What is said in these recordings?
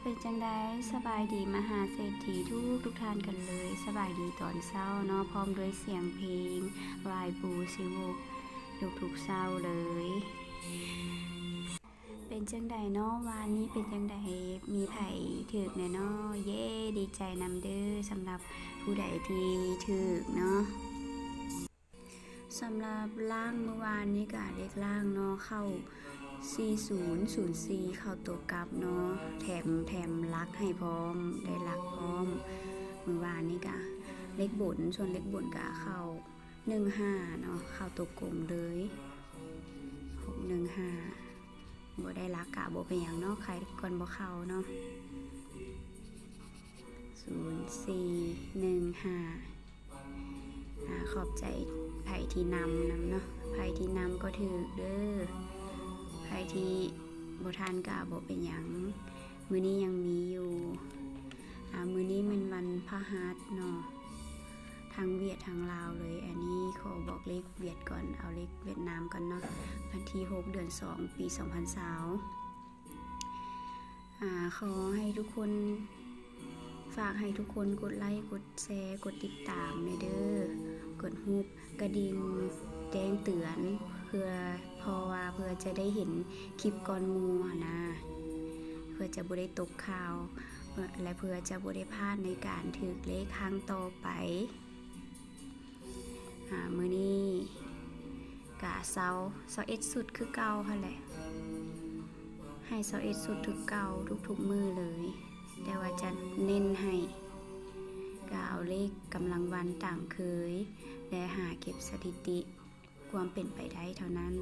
ເປັນຈັ່ງໃດ? ສະບາຍດີມະຫາເສດຖີທຸກໆທ່ານກັນເລີຍ. ສະບາຍດີຕອນເຊົ້າເນາະ ພ້ອມດ້ວຍສຽງເພງໄຫວ້ປູ່ຊີວົກທຸກໆເຊົ້າເລີຍ. ເປັນຈັ່ງໃດເນາະ ວານນີ້ເປັນຈັ່ງໃດ? ມີໃຜຖືກແດ່ເນາະ? ເຢ້ ດີໃຈນຳເດີ້ ສຳລັບຜູ້ໃດທີ່ຖືກເນາະ. ສຳລັບລ່າງມື້ວານນີ້ກະເລກລ່າງເນາະ ເຂົ້າສີ່ສູນສູນສີ່ ເຂົ້າໂຕກັບເນາະ ແຖມ ແຖມຫຼັກໃຫ້ພ້ອມ ໄດ້ຫຼັກພ້ອມ. ມື້ວານນີ້ກະເລກບົນ ສ່ວນເລກບົນກະເຂົ້າໜຶ່ງຫ້າເນາະ ເຂົ້າໂຕກົງເລີຍ ຫົກໜຶ່ງຫ້າ. ບໍ່ໄດ້ຫຼັກກະບໍ່ເປັນຫຍັງເນາະ ໄຄກ່ອນບໍ່ເຂົ້າເນາະ ສູນສີ່ໜຶ່ງຫ້າ. ອາ ຂອບໃຈໃຜທີ່ນຳນຳເນາະ ໃຜທີ່ນຳກໍຖືກເດີ້ ໃຜທີ່ບໍ່ທັນກະບໍ່ເປັນຫຍັງ ມື້ນີ້ຍັງມີຢູ່. ອາ ມື້ນີ້ແມ່ນວັນພະຫັດເນາະ ທັງຫວຽດທັງລາວເລີຍ. ອັນນີ້ຂໍບອກເລກຫວຽດກ່ອນ ເອົາເລກຫວຽດນາມກ່ອນເນາະ ວັນທີຫົກ ເດືອນສອງ ປີສອງພັນຊາວ. ອາ ຂໍໃຫ້ທຸກຄົນ ຝາກໃຫ້ທຸກຄົນກົດໄລ ກົດແຊ ກົດຕິດຕາມແດ່ເດີ້ ກົດຮູບກະດິ່ງແຈ້ງເຕືອນ ເພື່ອ ເພາະວ່າເພື່ອຈະໄດ້ເຫັນຄລິບກ່ອນໝູ່ຫັ້ນນາ ເພື່ອຈະບໍ່ໄດ້ຕົກຂ່າວ ແລະ ເພື່ອຈະບໍ່ໄດ້ພາດໃນການຖືກເລກຄັ້ງຕໍ່ໄປ. ອາ ມື້ນີ້ກະຊາວ ຊາວເອັດຊຸດຄືເກົ່າຫັ້ນແຫຼະ ໃຫ້ຊາວເອັດຊຸດຄືເກົ່າທຸກໆມື້ເລີຍ ແຕ່ວ່າຈະເນັ້ນໃຫ້ ກະເອົາເລກກຳລັງວັນຕາມເຄີຍ ແລະ ຫາເກັບສະຖິຕິຄວາມເປັນໄປໄດ້ເທົ່ານັ້ນ.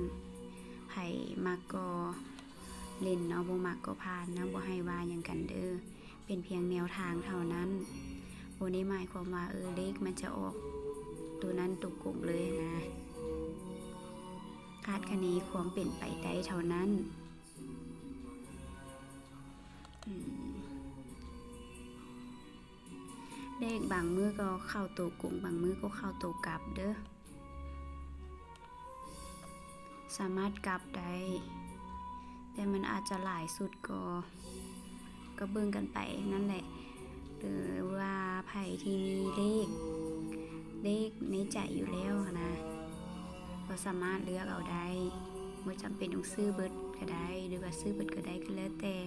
ໃຜມັກກໍຫຼິ້ນເນາະ ບໍ່ມັກກໍຜ່ານເນາະ ບໍ່ໃຫ້ວ່າຫຍັງກັນເດີ້. ເປັນພຽງແນວທາງເທົ່ານັ້ນ ບໍ່ໄດ້ໝາຍຄວາມວ່າ ເອີ ເລກມັນຈະອອກໂຕນັ້ນໂຕກົງເລີຍນະ ຄາດຄະເນຄວາມເປັນໄປໄດ້ເທົ່ານັ້ນ. ອືມ ເລກບາງມື້ກໍເຂົ້າໂຕກົງ ບາງມື້ກໍເຂົ້າໂຕກັບເດີ້. ສາມາດກັບໄດ້ ແຕ່ມັນອາດຈະຫຼາຍຊຸດກໍ ກໍເບິ່ງກັນໄປນັ້ນແຫຼະ ຫຼືວ່າໃຜທີ່ມີເລກ ເລກໃນໃຈຢູ່ແລ້ວຫັ້ນນະ ກໍສາມາດເລືອກເອົາໄດ້ ບໍ່ຈຳເປັນຕ້ອງຊື້ເບິດກໍໄດ້ ຫຼືວ່າຊື້ເບິດກໍໄດ້ ກໍແລ້ວແຕ່.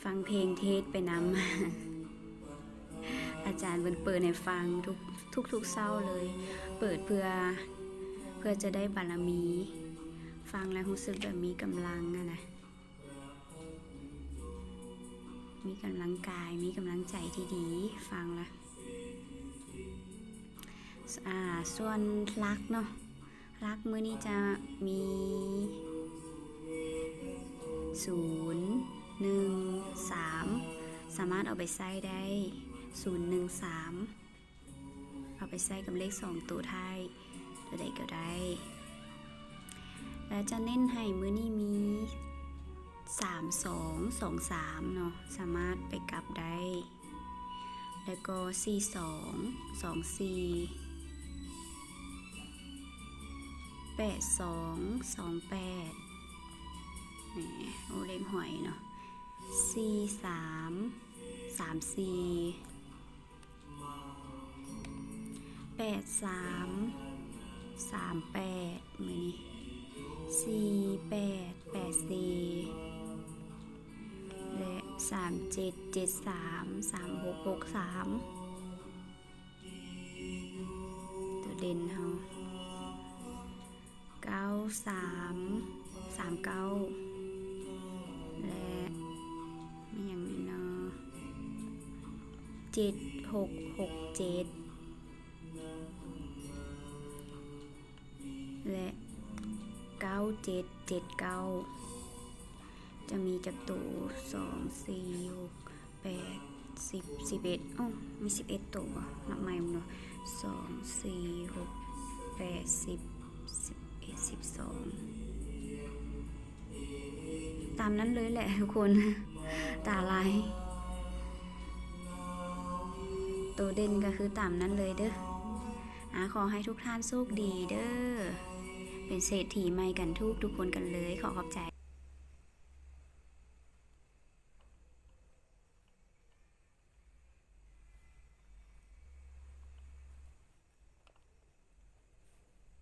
ຟັງເພງເທດໄປນຳ ອາຈານເພິ່ນເປີດໃຫ້ຟັງທຸກ ທຸກໆເຊົ້າເລີຍ ເປີດເພື່ອ ເພື່ອຈະໄດ້ບາລະມີ ຟັງແລ້ວຮູ້ສຶກແບບມີກຳລັງຫັ້ນນະ ມີກຳລັງກາຍ ມີກຳລັງໃຈທີ່ດີ ຟັງລະ ອາ ສ່ວນຫຼັກເນາະ ຫຼັກມື້ນີ້ຈະມີ ສູນ ໜຶ່ງ ສາມ ສາມາດເອົາໄປໃຊ້ໄດ້ ສູນ ໜຶ່ງ ສາມ ເອົາໄປໃຊ້ກັບເລກສອງໂຕທ້າຍ ໂຕໃດກໍໄດ້ ແລະ ຈະເນັ້ນໃຫ້ມື້ນີ້ມີ ສາມສອງ ສອງສາມ ເນາະ ສາມາດໄປກັບໄດ້ ແລ້ວກໍ ສີ່ສອງ ສອງສີ່ ແປດສອງ ສອງແປດ ແໝ ໂອ ເລກຫອຍເນາະ ສີ່ສາມ ສາມສີ່ ແປດສາມ ສາມແປດ ມື້ນີ້ ສີ່ແປດ ແປດສີ່ ແລະ ສາມເຈັດ ເຈັດສາມ ສາມຫົກ ຫົກສາມ ໂຕເດັ່ນເຮົາ ເກົ້າສາມ ສາມເກົ້າ ແລະ ມີຫຍັງແດ່ເນາະ ເຈັດຫົກ ຫົກເຈັດ ແລະ ເກົ້າເຈັດ ເຈັດເກົ້າ ຈະມີຈັກໂຕ ສອງ ສີ່ ຫົກ ແປດ ສິບ ສິບເອັດ ໂອ້ ມີສິບເອັດໂຕບໍ່? ນັບໃໝ່ເບິ່ງດູ ສອງ ສີ່ ຫົກ ແປດ ສິບ ສິບເອັດ ສິບສອງ ຕາມນັ້ນເລີຍແຫຼະທຸກຄົນ ຕາລາຍ ໂຕເດັ່ນກໍຄືຕາມນັ້ນເລີຍເດີ້. ຂໍໃຫ້ທຸກທ່ານໂຊກດີເດີ້ ເປັນເສດຖີໃໝ່ກັນທຸກໆຄົນກັນເລີຍ. ຂໍຂອບໃຈ.